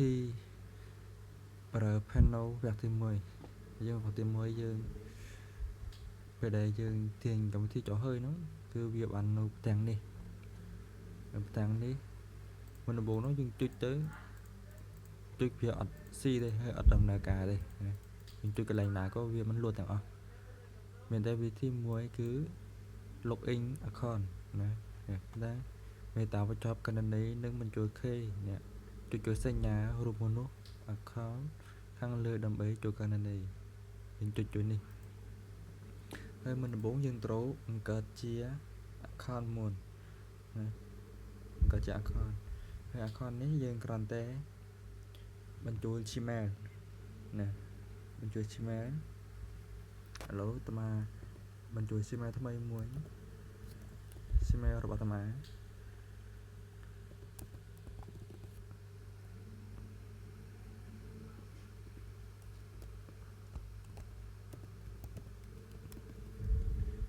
ធីប្រើ panel វគ្គទី1យើងវគ្គទី1យើងពេលដែលយើងទាញកម្មវិធីចុះហើយហ្នឹងគឺវាបាននៅផ្ទាំងនេះនៅផ្ទាំងនេះមុនដំបូងនោះយើងចុចទៅចុចវាអត់ស៊ីទេហើយអត់ដំណើរការទេយើងចុចកន្លែងណាក៏វាមិនលួចទាំងអស់មានតែវិធីមួយគឺ login account ណាណាមេតាបញ្ចប់កណន័យនិងបញ្ចូល K នេះចុចចូលសញ្ញារូបមនុស្ស account ខាងលើដើម្បីចូលកណន័យយើងចុចជួយនេះហើយមុនដំបូងយើងត្រូវបង្កើតជា account មុនណាបង្កើតជា account ហើយ account នេះយើងគ្រាន់តែបញ្ចូល Gmail ណាបញ្ចូល Gmail ឥឡូវអាត្មាបញ្ចូល Gmail ថ្មីមួយ Gmail របស់អាត្មា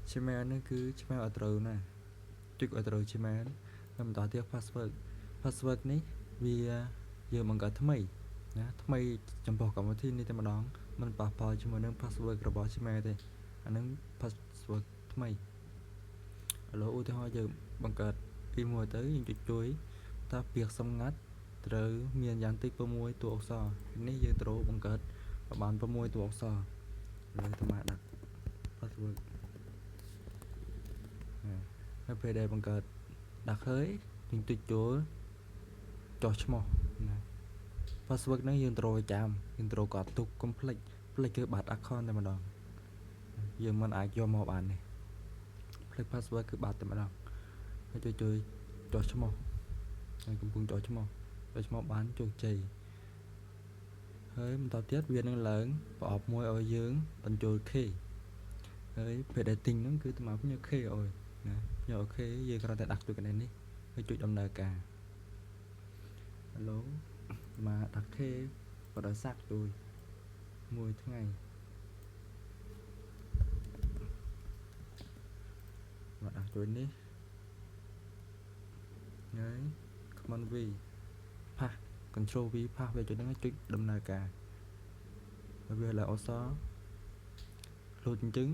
Gmail នេះគឺ Gmail អត់ត្រូវណាចុចឲ្យត្រូវ Gmail ហើយបន្តទៀត password password នេះវាយើងបង្កើតថ្មីណាថ្មីចំពោះកម្មវិធីនេះតែម្ដងមិនប៉ះពាល់ជាមួយនឹង password របស់ Gmail ទេអានឹង password ថ្មីឥឡូវឧទាហរណ៍យើងបង្កើតពីមួយទៅយើងចុចជួយថាពាក្យសម្ងាត់ត្រូវមានយ៉ាងតិច6តួអក្សរនេះយើងត្រូវបង្កើតប្រហែល6តួអក្សរឥឡូវអាត្មាដាក់ password ហើយពេលដែលបង្កើតដាក់ហើយយើងចុចចូលចោះឈ្មោះណា password ហ្នឹងយើងត្រូវចាំយើងត្រូវកត់ទុកកុំភ្លេចភ្លេចគឺបាត់ account តែម្ដងយើងមិនអាចយកមកបានទេភ្លេច password គឺបាត់តែម្ដងហើយជួយជួយចោះឈ្មោះហើយកំពុងចោះឈ្មោះចោះឈ្មោះបានជោគជ័យហើយបន្តទៀតវានឹងឡើងប្រអប់មួយឲ្យយើងបញ្ចូល K ហើយពេលដែលទិញហ្នឹងគឺអាត្មាផ្ញើ K ឲ្យណាផ្ញើ OK យើងគ្រាន់តែដាក់ជួយកន្លែងនេះហើយចុចដំណើរការឥឡូវមកដាក់ K បដសាក់ជួយមួយថ្ងៃមកដាក់ជួយនេះហើយ Command V ផាស Control V ផាសវាចុចហ្នឹងចុចដំណើរការហើយវាឡើងអក្សរលោតអញ្ចឹង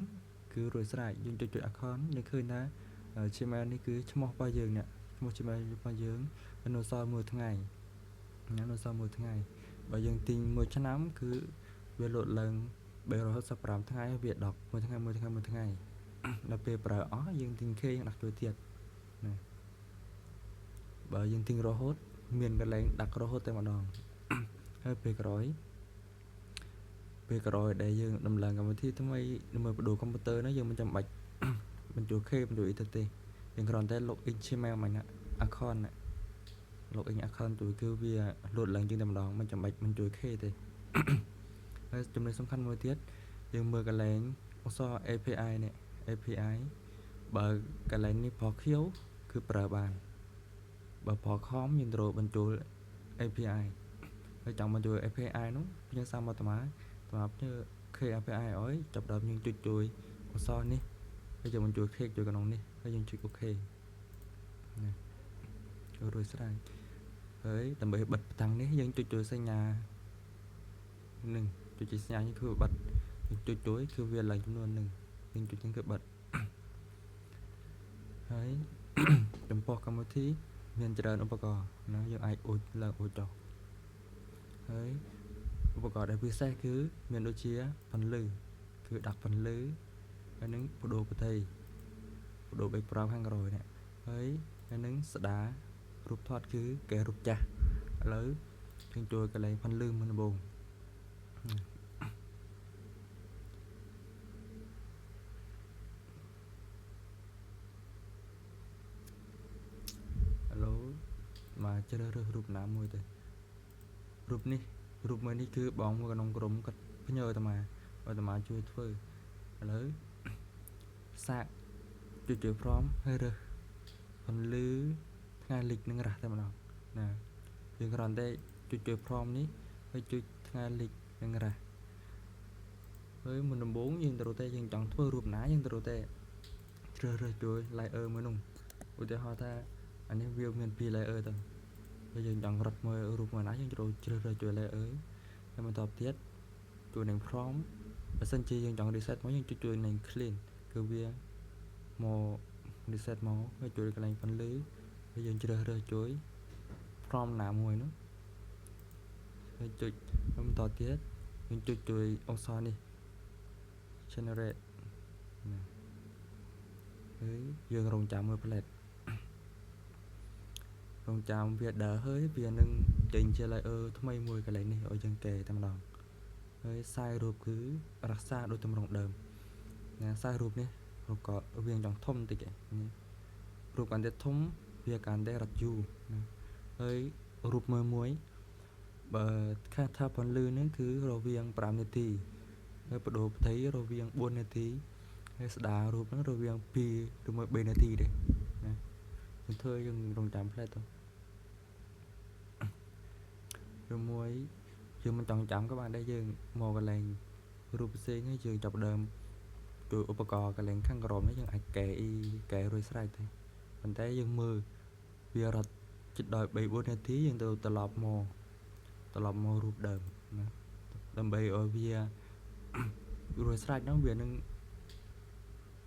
គឺរួចស្រេចយើងចុចចុច account យើងឃើញថា Gmail នេះគឺឈ្មោះរបស់យើងនេះឈ្មោះ Gmail របស់យើងនៅសល់មួយថ្ងៃណានៅសល់មួយថ្ងៃបើយើងទិញមួយឆ្នាំគឺវាលោតឡើង365ថ្ងៃវាដកមួយថ្ងៃមួយថ្ងៃមួយថ្ងៃដល់ពេលប្រើអស់យើងទិញ K យើងដាក់ជួយទៀតណាបើយើងទិញរហូតមានកន្លែងដាក់រហូតតែម្ដងហើយពេលក្រោយពេលក្រោយដែលយើងដំឡើងកម្មវិធីថ្មីដើម្បីបដូរកុំព្យូទ័រហ្នឹងយើងមិនចាំបាច់បញ្ចូល K បញ្ចូលអីទៅទេយើងគ្រាន់តែ login Gmail មកណា account ណា login account ជួយគឺវាលោតឡើងជាងតែម្ដងមិនចាំបាច់បញ្ចូល K ទេហើយចំណុចសំខាន់មួយទៀតយើងមើលកន្លែងអក្សរ API នេះ API បើកន្លែងនេះពណ៌ខៀវគឺប្រើបានបើពណ៌ខំយើងត្រូវបញ្ចូល API ហើយចង់បញ្ចូល API នោះផ្ញើសារមកអាត្មាអាត្មាផ្ញើ K API ឲ្យចាប់ដើមយើងចុចជួយអក្សរនេះហើយយើងបញ្ចូល K ចូលក្នុងនេះហើយយើងចុច OK ណារួចស្រេចហើយដើម្បីបិទផ្ទាំងនេះយើងចុចជួយសញ្ញានឹងចុចជាសញ្ញានេះគឺបិទយើងចុចជួយគឺវាឡើងចំនួននឹងយើងចុចហ្នឹងគឺបិទហើយចំពោះកម្មវិធីមានច្រើនឧបករណ៍ណាយើងអាចអ៊ុចឡើងអ៊ុចចុះហើយឧបករណ៍ដែលពិសេសគឺមានដូចជាពន្លឺគឺដាក់ពន្លឺហើយនឹងបដូរបតីបដូរ background ខាងក្រោយនេះហើយហើយនឹងស្ដាររូបថតគឺកែរូបចាស់ឥឡូវយើងចូលកន្លែងពន្លឺមុនដំបូងឥឡូវមកជ្រើសរើសរូបណាមួយទៅរូបនេះរូបមួយនេះគឺបងមួយក្នុងក្រុមគាត់ផ្ញើអាត្មាឲ្យអាត្មាជួយធ្វើឥឡូវសាកជួយជួយព្រមហើយរើសពន្លឺថ្ងៃលិចនឹងរះតែម្ដងណាយើងគ្រាន់តែជួយជួយព្រមនេះហើយជួយថ្ងៃលិចនឹងរះហើយមុនដំបូងយើងត្រូវតែយើងចង់ធ្វើរូបណាយើងត្រូវតែជ្រើសរើសជួយ layer មួយនោះឧទាហរណ៍ថាអានេះវាមាន2 layer ទៅ ហើយយើងចង់រត់មើលរូបមួយណាយើងចូលជ្រើសរើសជួយ layer ហើយបន្តទៀតជួយនឹង prompt បើសិនជាយើងចង់ reset មកយើងចុចជួយនឹង clean គឺវាមក reset មកហើយជួយកន្លែងពន្លឺហើយយើងជ្រើសរើសជួយ prompt ណាមួយនោះហើយចុចបន្តទៀតយើងចុចជួយអក្សរនេះ generate ណាហើយយើងរងចាំមើលផ្លែតរងចាំវាដើរហើយវានឹងចេញជា layer ថ្មីមួយកន្លែងនេះឲ្យយើងកែតែម្ដងហើយខ្សែរូបគឺរក្សាដូចទម្រង់ដើមណាខ្សែរូបនេះរូបក៏វាចង់ធំបន្តិចនេះរូបកាន់តែធំវាកាន់តែរត់យូរណាហើយរូបមើលមួយបើខាថាពន្លឺនេះគឺរវាង5នាទីហើយបដូរផ្ទៃរវាង4នាទីហើយស្ដាររូបហ្នឹងរវាង2ឬមួយ3នាទីទេណាយើងធ្វើយើងរងចាំផ្លែទៅឬមួយយើងមិនចង់ចាំក៏បានដែរយើងមកកន្លែងរូបផ្សេងហើយយើងចាប់ដើមជួយឧបករណ៍កន្លែងខាងក្រោមនេះយើងអាចកែអីកែរួចស្រេចទេប៉ុន្តែយើងមើលវារត់ជិតដល់3 4នាទីយើងទៅត្រឡប់មករូបដើមណាដើម្បីឲ្យវារួចស្រេចហ្នឹងវានឹង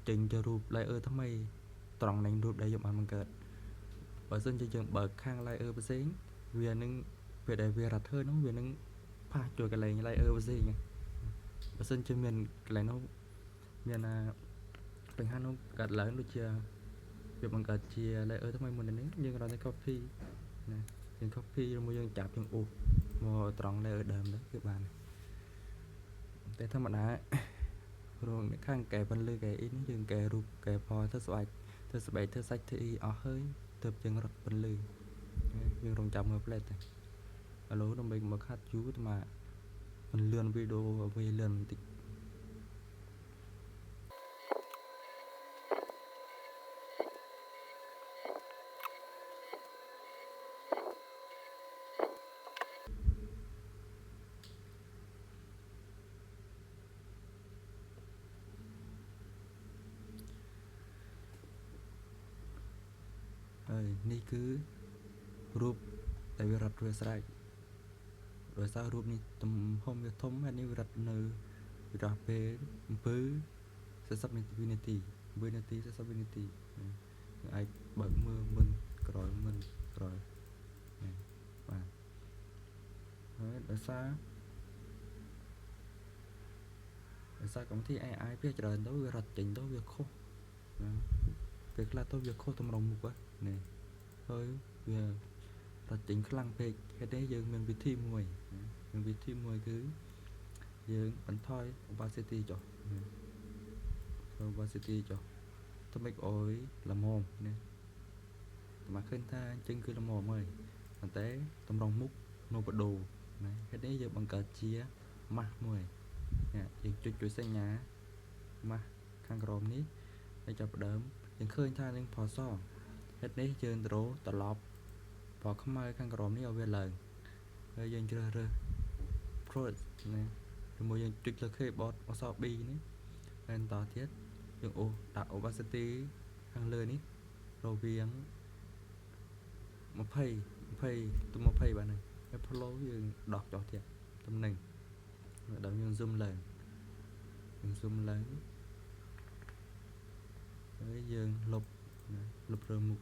ចេញទៅរូប layer ថ្មីត្រង់នៃរូបដែលយើងបានបង្កើតបើសិនជាយើងបើកខាង layer ផ្សេងវានឹងពេលដែលវារត់ធ្វើហ្នឹងវានឹងផាសជួយកន្លែង layer ផ្សេងបើសិនជាមានកន្លែងនោះមានណាបញ្ហានោះកើតឡើងដូចជាវាបង្កើតជា layer ថ្មីមុននេះយើងគ្រាន់តែ copy ណាយើង copy ឬមួយយើងចាប់យើងអូសមកត្រង់ layer ដើមទៅគឺបានតែធម្មតារងខាងកែពន្លឺកែអ៊ីនេះយើងកែរូបកែពណ៌ធ្វើស្បែកធ្វើស្បែកធ្វើសាច់ធ្វើអ៊ីអស់ហើយទើបយើងរត់ពន្លឺយើងរងចាំមើលផ្លែតទេឥឡូវដើម្បីមកខាត់យូរតែមកពន្លឿនវីដេអូវាលឿនបន្តិចហើយនេះគឺរូបដែលវារត់រួចស្រេចដោយសាររូបនេះទំហំវាធំហើយនេះវារត់នៅរយៈពេល7 40វិនាទី1នាទី40វិនាទីយើងអាចបើកមើលមុនក្រោយមុនក្រោយបាទហើយដោយសារកម្មវិធី AI វាច្រើនទៅវារត់ចេញទៅវាខុសណាពេលខ្លះទៅវាខុសតម្រង់មុខនេះហើយវារត់ចេញខ្លាំងពេកហេតុនេះយើងមានវិធីមួយមានវិធីមួយគឺយើងបន្ថយ opacity ចុះ opacity ចុះធ្វើម៉េចឲ្យល្មមណាតែមកឃើញថាអញ្ចឹងគឺល្មមហើយប៉ុន្តែតម្រង់មុខនៅបដូរណាហេតុនេះយើងបង្កើតជាម៉ាស់មួយណាយើងចុចជួយសញ្ញាម៉ាស់ខាងក្រោមនេះហើយចាប់ផ្ដើមយើងឃើញថានឹងពណ៌សហេតុនេះយើងត្រូវត្រឡប់ពណ៌ខ្មៅខាងក្រោមនេះឲ្យវាឡើងហើយយើងជ្រើសរើស Brush ណាឬមួយយើងចុចលើ keyboard អក្សរ B នេះហើយបន្តទៀតយើងអូសដាក់ opacity ខាងលើនេះរវាង20 20ទៅ20បាទហ្នឹងហើយ flow យើងដោះចុះទៀតតំណឹងដល់យើង zoom ឡើងយើង zoom ឡើងហើយយើងលុបណាលុបលើមុខ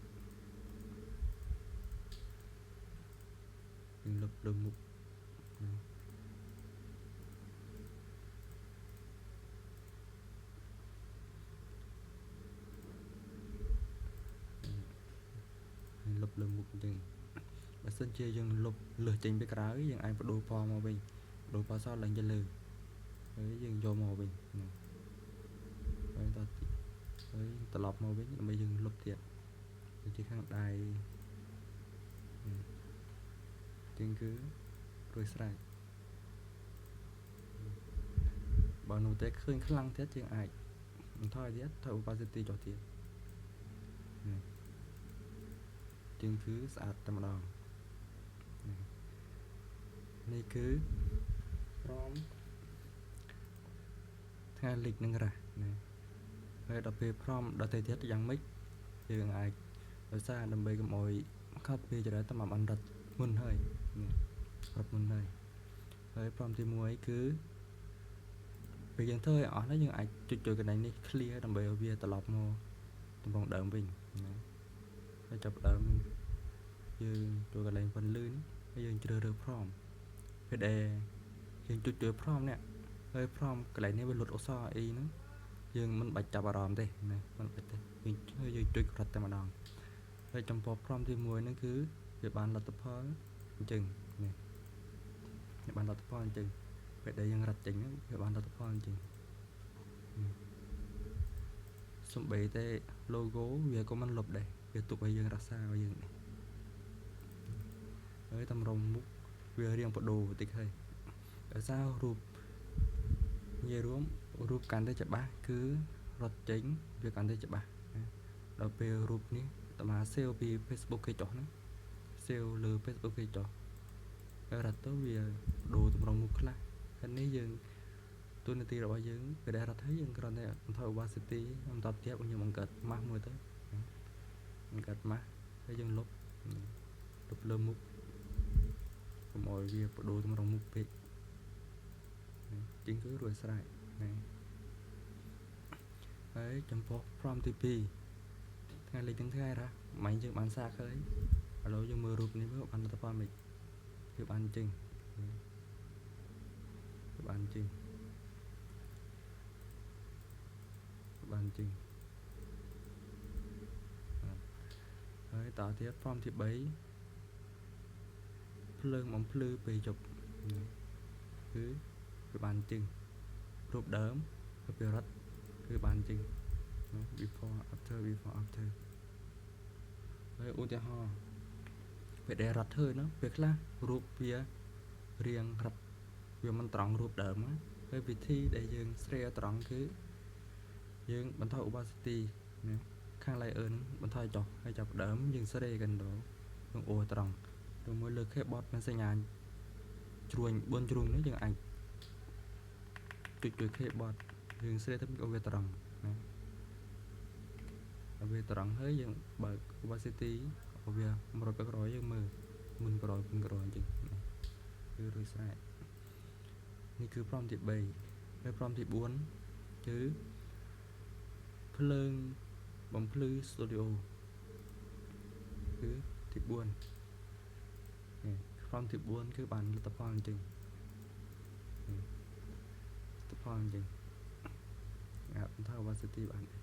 យើងលុបលើមុខណាលុបលើមុខអញ្ចឹងបើសិនជាយើងលុបលើសចេញពីក្រៅយើងអាចបដូរពណ៌មកវិញបដូរពណ៌សឡើងទៅលើហើយយើងយកមកវិញណាហើយតហើយត្រឡប់មកវិញដើម្បីយើងលុបទៀតដូចជាខាងដៃជាងគឺរួចស្រេចបើនោះទេឃើញខ្លាំងទៀតយើងអាចបន្ថយទៀតថយ opacity ចុះទៀតជាងគឺស្អាតតែម្ដងនេះគឺព្រមថ្ងៃលិចនឹងរះណាហើយដល់ពេលព្រមដល់ទៅទៀតយ៉ាងម៉េចយើងអាចដោយសារដើម្បីកុំឲ្យខាត់ពេលច្រើនតែមកបានរត់ មុនហើយនេះរត់មុនហើយហើយ prompt ទី1គឺពេលយើងធ្វើឲ្យអស់ហើយយើងអាចចុចចូលកន្លែងនេះ clear ដើម្បីឲ្យវាត្រឡប់មកទម្រង់ដើមវិញណាហើយចាប់ដើមយើងចូលកន្លែងពន្លឺនេះហើយយើងជ្រើសរើស prompt ពេលដែលយើងចុចចូល prompt នេះហើយ prompt កន្លែងនេះវាលុតអក្សរអីហ្នឹងយើងមិនបាច់ចាប់អារម្មណ៍ទេណាមិនបាច់ទេយើងយើងចុចរត់តែម្ដងហើយចំពោះ prompt ទី1ហ្នឹងគឺវាបានលទ្ធផលអញ្ចឹងនេះវាបានលទ្ធផលអញ្ចឹងពេលដែលយើងរត់ចេញវាបានលទ្ធផលអញ្ចឹងសំបីតែ logo វាក៏មិនលុបដែរវាទុកឲ្យយើងរក្សាឲ្យយើងនេះហើយតម្រុំមុខវារៀងបដូរបន្តិចហើយដោយសាររូបនិយាយរួមរូបកាន់តែច្បាស់គឺរត់ចេញវាកាន់តែច្បាស់ដល់ពេលរូបនេះតើ save ពី Facebook គេចុះហ្នឹង save លើ Facebook គេចុះហើយរត់ទៅវាដូរតម្រង់មុខខ្លះហើយនេះយើងទូនាទីរបស់យើងពេលដែលរត់ហើយយើងគ្រាន់តែបន្ថយ opacity បន្តទៀតយើងបង្កើតម៉ាស់មួយទៅបង្កើតម៉ាស់ហើយយើងលុបលុបលើមុខកុំឲ្យវាបដូរតម្រង់មុខពេកជាងគឺរួចស្រេចណាហើយចំពោះ prompt ទី2ថ្ងៃលេខទាំងថ្ងៃរ៉ាមិញយើងបានសាកហើយឥឡូវយើងមើលរូបនេះមើលបានលទ្ធផលមិនគឺបានជិងគឺបានជិងបានជិងហើយតទៀត prompt ទី3ភ្លើងបំភ្លឺពេលយប់គឺវាបានជិងរូបដើមហើយពេលរត់គឺបានជិង before after before after ហើយឧទាហរណ៍ពេលដែលរត់ធ្វើហ្នឹងពេលខ្លះរូបវារៀងរត់វាមិនត្រង់រូបដើមណាហើយវិធីដែលយើងស្រេត្រង់គឺយើងបន្ថយ opacity ណាខាង layer ហ្នឹងបន្ថយចុះហើយចាប់ដើមយើងស្រេกันទៅយើងអូត្រង់ទៅមួយលើ keyboard មានសញ្ញាជ្រួញ4ជ្រុងនេះយើងអាចចុចជួយ keyboard យើងស្រេទៅឲ្យវាត្រង់ណាឲ្យវាត្រង់ហើយយើងបើក opacity ឲ្យវា100%យើងមើលមុនក្រោយមុនក្រោយអញ្ចឹងគឺរួចស្រេចនេះគឺ prompt ទី3ហើយ prompt ទី4គឺភ្លើងបំភ្លឺ studio គឺទី4នេះ prompt ទី4គឺបានលទ្ធផលអញ្ចឹងលទ្ធផលអញ្ចឹងអាចបន្ថយ opacity បានដែរ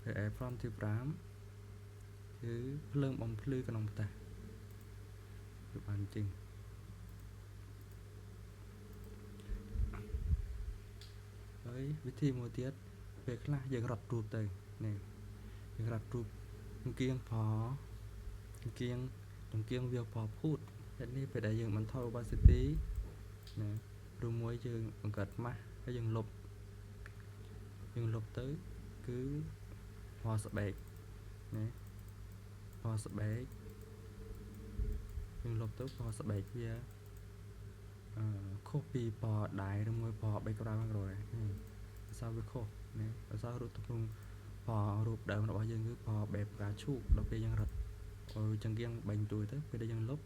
ហើយឯ prompt ទី5គឺភ្លើងបំភ្លឺក្នុងផ្ទះគឺបានអញ្ចឹងហើយវិធីមួយទៀតពេលខ្លះយើងរត់រូបទៅនេះយើងរត់រូបអង្គៀងផអង្គៀងអង្គៀងវាផភូតហេតុនេះពេលដែលយើងបន្ថយ opacity ណាឬមួយយើងបង្កើតម៉ាស់ហើយយើងលុបទៅគឺពណ៌ស្បែកណាពណ៌ស្បែកយើងលុបទៅពណ៌ស្បែកវាអឺខុសពីពណ៌ដៃឬមួយពណ៌ background ខាងក្រោយភាសាវាខុសណាភាសារូបទម្រង់ពណ៌រូបដើមរបស់យើងគឺពណ៌បែបផ្កាឈូកដល់ពេលយើងរត់ឲ្យចង្គៀងបាញ់ជួយទៅពេលដែលយើងលុប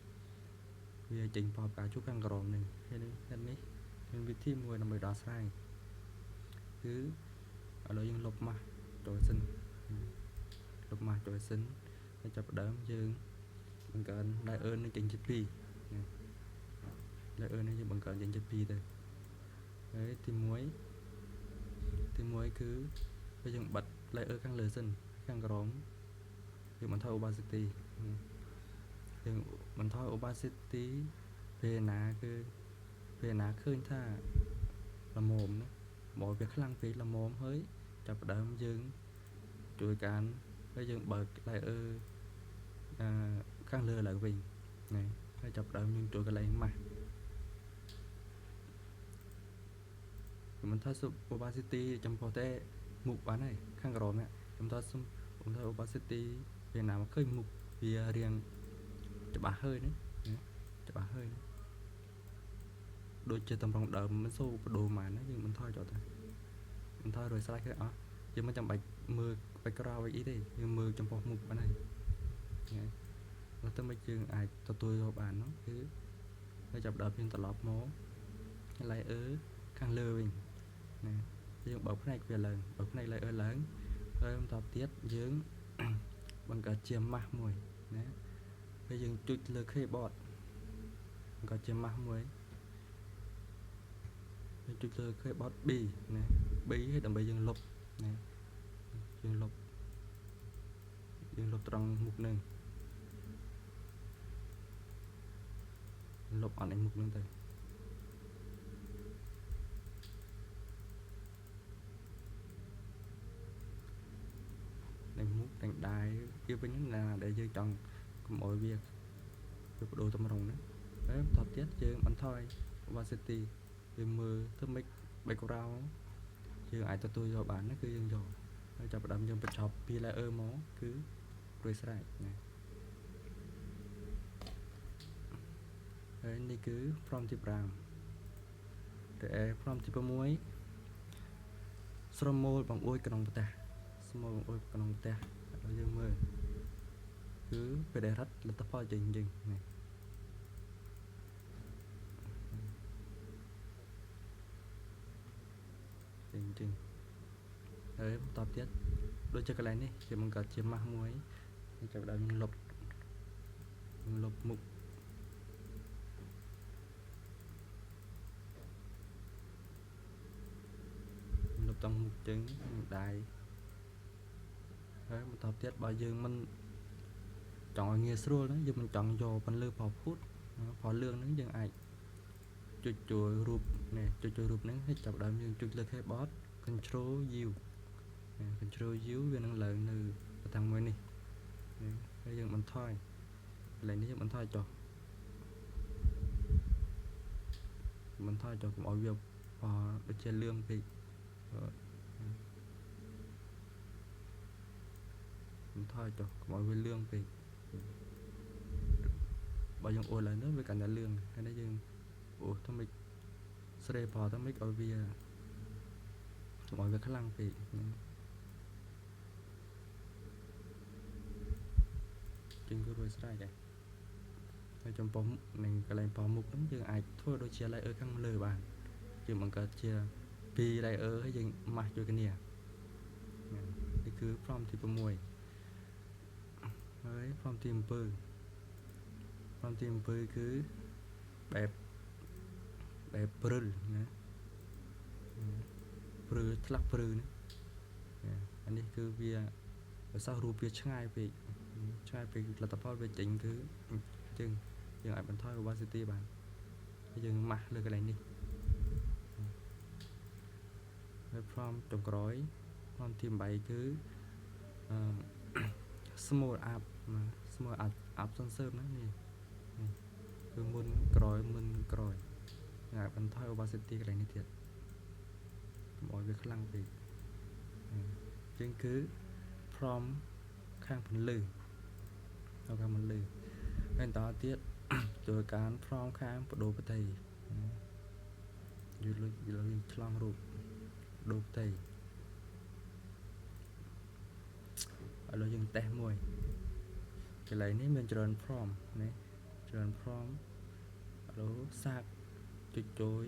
វាចេញពណ៌ផ្កាឈូកខាងក្រោមនេះហេតុនេះមានវិធីមួយដើម្បីដោះស្រាយគឺឥឡូវយើងលុបម៉ាស់ចូលសិនលុបម៉ាស់ចូលសិនហើយចាប់ផ្ដើមយើងបង្កើន layer នេះចេញជា2ណា layer នេះយើងបង្កើនចេញជា2ទៅហើយទី1គឺពេលយើងបិទ layer ខាងលើសិនខាងក្រោមយើងបន្ថយ opacity យើងបន្ថយ opacity ពេលណាគឺពេលណាឃើញថាល្មមណាបើវាខ្លាំងពេកល្មមហើយចាប់ផ្ដើមយើងជួយការហើយយើងបើក layer អឺខាងលើឡើងវិញណាហើយចាប់ផ្ដើមយើងចូលកន្លែងម៉ាស់មិនថា opacity ចំពោះតែមុខបានហើយខាងក្រោមនេះខ្ញុំថាសុំខ្ញុំថា opacity ពេលណាមកឃើញមុខវារៀងច្បាស់ហើយនេះច្បាស់ហើយនេះដូចជាតម្រងដើមមិនសូវបដូរម៉ានណាយើងបន្ថយចុះទៅបន្ថយរួចស្រេចគឺអស់យើងមិនចាំបាច់មើល background អីទេយើងមើលចំពោះមុខបានហើយ ណាទៅមិនយើងអាចទទួលយកបាននោះគឺហើយចាប់ដល់យើងត្រឡប់មក layer ខាងលើវិញណាយើងបើកផ្នែកវាឡើងបើកផ្នែក layer ឡើងហើយបន្តទៀតយើងបង្កើតជាម៉ាស់មួយណាហើយយើងចុចលើ keyboard បង្កើតជាម៉ាស់មួយយើងចុចលើ keyboard B ណា B ហើយដើម្បីយើងលុបណាយើងលុបត្រង់មុខនឹងលុបអត់ឯមុខនឹងទៅទាំងមុខទាំងដៃវាវិញណាដែលយើងចង់កុំឲ្យវាបដូរតម្រងណាហើយបន្តទៀតយើងបន្ថយ opacity វាមើលធ្វើម៉េច background យើងអាចទទួលយកបានណាគឺយើងយកហើយចាប់ផ្ដើមយើងបញ្ចប់ពី layer មកគឺរួចស្រេចណាហើយនេះគឺ prompt ទី5តែ prompt ទី6ស្រមោលបង្អួចក្នុងផ្ទះស្មោលបង្អួចក្នុងផ្ទះហើយយើងមើលគឺពេលដែលរត់លទ្ធផលចេញយើងនេះចេញហើយបន្តទៀតដូចជាកន្លែងនេះជាបង្កើតជាម៉ាស់មួយចាប់ដើមយើងលុបមុខលុបតង់មុខជើងដៃហើយបន្តទៀតបើយើងមិនចង់ឲ្យងាយស្រួលហ្នឹងយើងមិនចង់យកពន្លឺផលភូតផលលឿងហ្នឹងយើងអាចចុចចូលរូបនេះចុចចូលរូបហ្នឹងហើយចាប់ដើមយើងចុចលើ keyboard Control U Control U វានឹងឡើងនៅតាំងមួយនេះហើយយើងបន្ថយកន្លែងនេះយើងបន្ថយចុះកុំឲ្យវាដូចជាលឿងពេកបន្ថយចុះកុំឲ្យវាលឿងពេកបើយើងអូសឡើងទៅវាកាន់តែលឿងហើយនេះយើងអូសទៅមិនស្រេផលទៅមិនឲ្យវាកុំឲ្យវាខ្លាំងពេកជាងគឺរួចស្រេចហើយហើយចំពោះនឹងកន្លែងប៉ោះមុខហ្នឹងយើងអាចធ្វើដូចជា layer ខាងលើបានយើងបង្កើតជា2 layer ហើយយើងម៉ាស់ជួយគ្នានេះគឺ prompt ទី6ហើយ prompt ទី7 prompt ទី7គឺបែបព្រិលណាព្រិលឆ្លាស់ព្រិលណាអានេះគឺវាបើសោះរូបវាឆ្ងាយពេកលទ្ធផលវាចេញគឺយើងអាចបន្ថយ opacity បានយើងម៉ាស់លើកន្លែងនេះហើយ prompt ចុងក្រោយ prompt ទី8គឺ small app ណា small app sensor ណានេះគឺមុនក្រោយអាចបន្ថយ opacity កន្លែងនេះទៀតកុំឲ្យវាខ្លាំងពេកជាងគឺ prompt ខាងពន្លឺហើយខាងពន្លឺហើយបន្តទៀតចូលការ prompt ខាងបដូរផ្ទៃយល់យល់ឆ្លងរូបដូរផ្ទៃឥឡូវយើងតេស្តមួយកន្លែងនេះមានច្រើន prompt ណាច្រើន prompt ឥឡូវសាកចុចចូល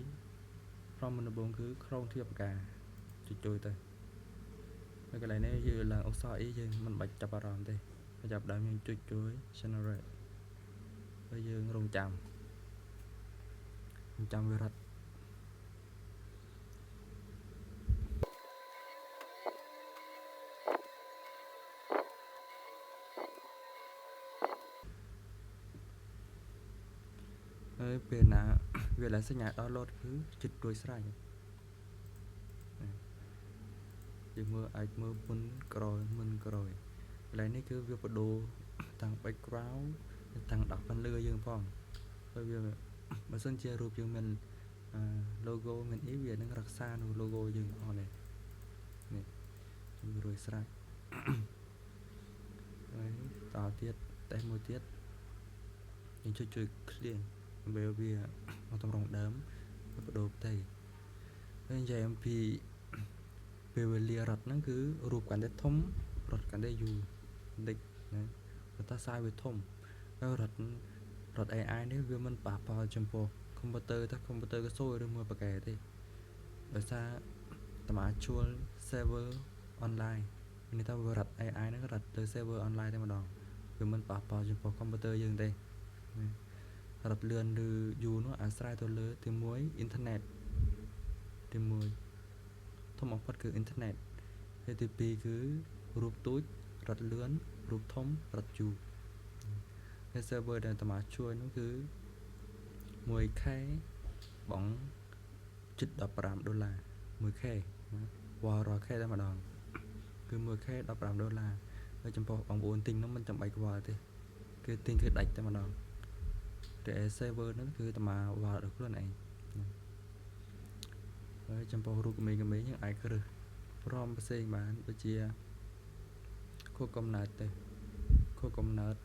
prompt មុនដំបូងគឺក្រុងធៀបការចុចចូលទៅហើយកន្លែងនេះយើងឡើងអក្សរអីយើងមិនបាច់ចាប់អារម្មណ៍ទេចាប់ដើមយើងចុចចូល generate ហើយយើងរងចាំវារត់ហើយពេលណាវាឡើងសញ្ញា download គឺជិតរួចស្រេចយើងមើលអាចមើលមុនក្រោយកន្លែងនេះគឺវាបដូរតាំង background តាំងដោះពន្លឺយើងផងហើយវាបើសិនជារូបយើងមាន logo មានអីវានឹងរក្សានៅ logo យើងអស់នេះនេះជំរួយស្រេចហើយតទៀតតេស្តមួយទៀតយើងជួយ clear ដើម្បីវាមកតម្រង់ដើមបដូរផ្ទៃហើយនិយាយអំពីពេលវេលារត់ហ្នឹងគឺរូបកាន់តែធំរត់កាន់តែយូរបន្តិចណា ប៉ុន្តែ size វាធំហើយរត់រត់ AI នេះវាមិនប៉ះពាល់ចំពោះកុំព្យូទ័រថាកុំព្យូទ័រកសូឬមួយប៉ាកែទេដោយសារតមាជួល server online មានន័យថាវារត់ AI ហ្នឹងរត់ទៅ server online តែម្ដងវាមិនប៉ះពាល់ចំពោះកុំព្យូទ័រយើងទេរត់លឿនឬយូរនោះអាស្រ័យទៅលើទី1អ៊ីនធឺណិតទី1ធំបំផុតគឺអ៊ីនធឺណិតហើយទី2គឺរូបទូចរត់លឿនរូបធំរត់យូរហើយ server ដែលតមាជួយនោះគឺ 1K បងជិត15ដុល្លារ 1K វ៉ារាល់ K តែម្ដងគឺ 1K 15ដុល្លារហើយចំពោះបងប្អូនទិញនោះមិនចាំបាច់ខ្វល់ទេគឺទិញគឺដាច់តែម្ដងតែ server ហ្នឹងគឺតមាវ៉ាដល់ខ្លួនឯងហើយចំពោះរូបក្មេងៗយើងអាចរើសព្រមផ្សេងបានដូចជាខួបកំណើតទេខួបកំណើត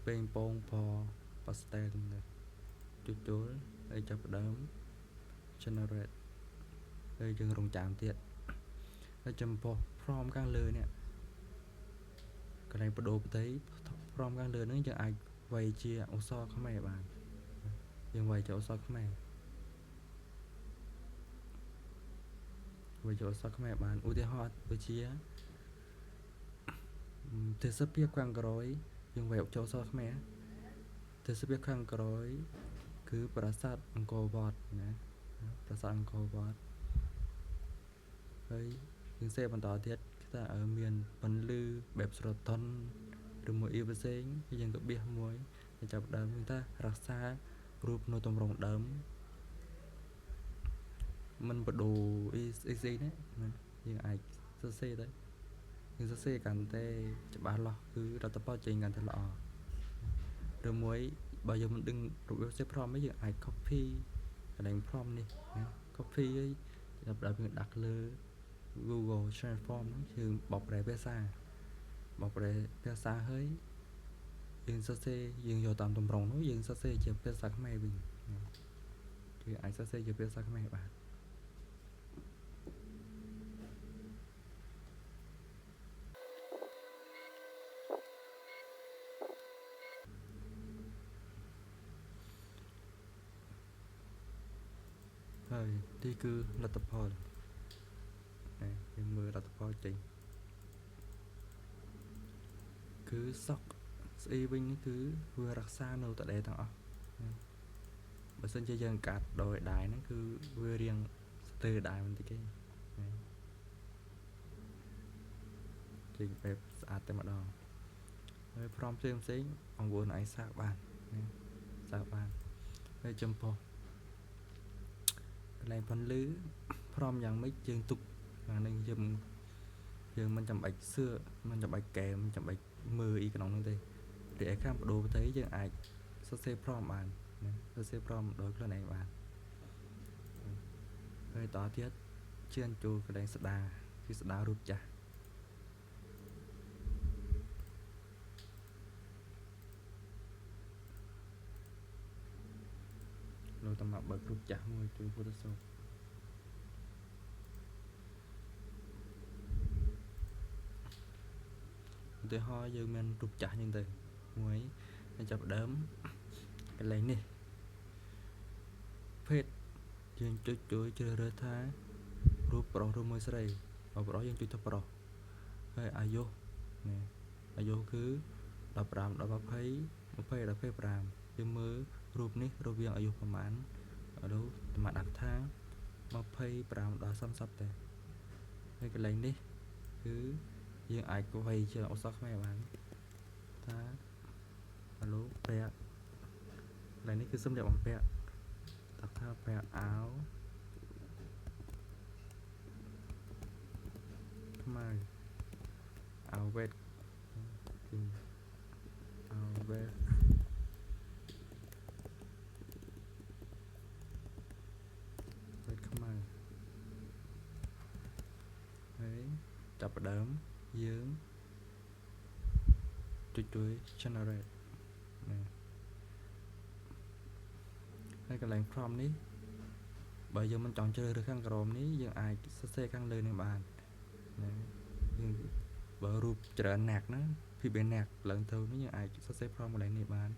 ពេងពងពប៉ាស្ទែលហ្នឹងចុចចូលហើយចាប់ផ្ដើម generate ហើយយើងរងចាំទៀតហើយចំពោះ prompt ខាងលើនេះកន្លែងបដូរផ្ទៃ prompt ខាងលើហ្នឹងយើងអាចវាយជាអក្សរខ្មែរបានយើងវាយជាអក្សរខ្មែរវាយជាអក្សរខ្មែរបានឧទាហរណ៍ដូចជាទេសភាពខាងក្រោយយើងវាយចូលអក្សរខ្មែរទេសភាពខាងក្រោយគឺប្រាសាទអង្គរវត្តណាប្រាសាទអង្គរវត្តហើយយើងសេបន្តទៀតគឺថាមានពន្លឺបែបស្រទន់ឬមួយអ៊ីផ្សេងយើងក៏បៀសមួយចាប់ដើមគឺថារក្សារូបនៅទម្រង់ដើមមិនបដូរអីស្អីណាយើងអាចសរសេរទៅយើងសរសេរកាន់តែច្បាស់លាស់គឺលទ្ធផលចេញកាន់តែល្អឬមួយបើយើងមិនដឹងរបៀបសេ prompt យើងអាច copy កន្លែង prompt នេះណា copy ហើយចាប់ដើមយើងដាក់លើ Google Transform ហ្នឹងគឺបកប្រែភាសាបកប្រែភាសាហើយយើងសរសេរយើងយកតាមទម្រង់នោះយើងសរសេរជាភាសាខ្មែរវិញគឺអាចសរសេរជាភាសាខ្មែរបានហើយនេះគឺលទ្ធផលយើងមើលលទ្ធផលចេញគឺសក់ស្អីវិញនេះគឺវារក្សានៅតដេទាំងអស់បើសិនជាយើងកាត់ដោយដៃហ្នឹងគឺវារៀងស្ទើរដៃបន្តិចទេចេញបែបស្អាតតែម្ដងហើយព្រមផ្សេងផ្សេងបងប្អូនអាចសាកបានណាសាកបានហើយចំពោះកន្លែងពន្លឺព្រមយ៉ាងម៉េចយើងទុកអានឹងយើងមិនចាំបាច់សឿមិនចាំបាច់កែមិនចាំបាច់មើលអីក្នុងនោះទេរីឯខាងបដូរផ្ទៃយើងអាចសរសេរព្រមបានណាសរសេរព្រមដោយខ្លួនឯងបានហើយតទៀតជឿនចូលកន្លែងស្ដាគឺស្ដារូបចាស់លោកតមកបើករូបចាស់មួយជួយ Photoshop ឧទាហរណ៍យើងមានរូបចាស់ហ្នឹងទៅមួយហើយចាប់ដើមកន្លែងនេះភេទយើងចុចជួយជ្រើសរើសថារូបប្រុសឬមួយស្រីបើប្រុសយើងចុចថាប្រុសហើយអាយុណាអាយុគឺ15ដល់20 20ដល់25យើងមើលរូបនេះរវាងអាយុប្រហែលឥឡូវតាមដាក់ថា25ដល់30ទេហើយកន្លែងនេះគឺយើងអាចវាយជាអក្សរខ្មែរបានថាឥឡូវពាក់កន្លែងនេះគឺសម្រាប់បំពាក់ដាក់ថាពាក់អាវខ្មៅអាវវេតគឺអាវវេតខ្មៅហើយចាប់ផ្ដើមយើងចុចជួយ generate ណាហើយកន្លែង prompt នេះបើយើងមិនចង់ជ្រើសរើសខាងក្រោមនេះយើងអាចសរសេរខាងលើនេះបានណាយើងបើរូបច្រើនណាស់ណា ពី3នាក់ឡើងទៅនេះយើងអាចសរសេរ prompt កន្លែងនេះបាន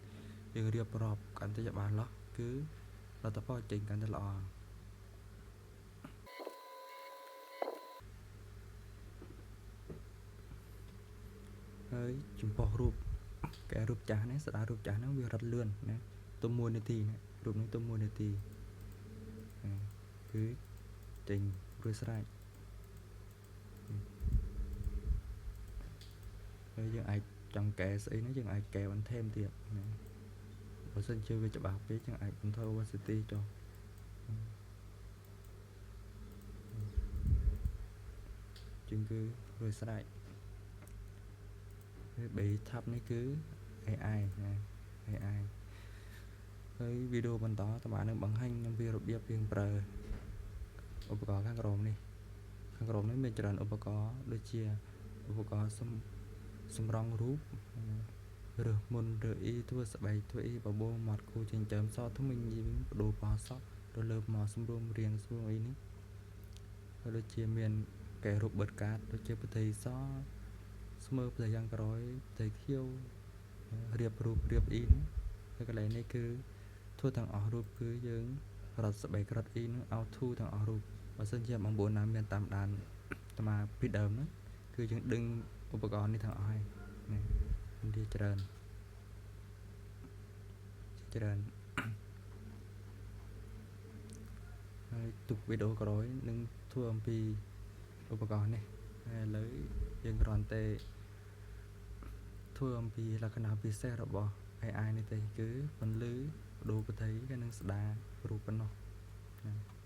យើងរៀបរាប់កាន់តែច្បាស់លាស់គឺលទ្ធផលចេញកាន់តែល្អហើយចំពោះរូបកែរូបចាស់នេះស្ដាររូបចាស់ហ្នឹងវារត់លឿនណាទុំ1នាទីណារូបនេះទុំ1នាទីគឺចេញរួចស្រេចហើយយើងអាចចង់កែស្អីនេះយើងអាចកែបន្ថែមទៀតណាបើសិនជាវាច្បាស់ពេកយើងអាចបន្ថយ opacity ចុះជាងគឺរួចស្រេចហើយបី tab នេះគឺ AI ណា AI ហើយវីដេអូបន្តតើបាននឹងបង្ហាញអំពីរបៀបយើងប្រើឧបករណ៍ខាងក្រោមនេះខាងក្រោមនេះមានច្រើនឧបករណ៍ដូចជាឧបករណ៍សម្រង់រូបរើសមុនរើអ៊ីធ្វើស្បែកធ្វើអ៊ីបបោមាត់គូចិញ្ចើមសថ្មីញីបដូរពណ៌សក់ទៅលើមកសម្រួមរៀងស្រួលអីនេះហើយដូចជាមានកែរូបបិទកាតដូចជាប្រទេសសស្មើផ្ទៃយ៉ាងក្រោយផ្ទៃខៀវរៀបរូបរៀបអ៊ីនេះហើយកន្លែងនេះគឺធ្វើទាំងអស់រូបគឺយើងរត់ស្បែករត់អ៊ីនឹង auto ទាំងអស់រូបបើសិនជាបងប្អូនណាមានតាមដានតាមពីដើមហ្នឹងគឺយើងដឹងឧបករណ៍នេះទាំងអស់ហើយនេះវាច្រើនច្រើនហើយទុកវីដេអូក្រោយនឹងធ្វើអំពីឧបករណ៍នេះហើយឥឡូវយើងគ្រាន់តែធ្វើអំពីលក្ខណៈពិសេសរបស់ AI នេះទេគឺពន្លឺបដូរបតីហើយនិងស្ដាររូបប៉ុណ្ណោះណា។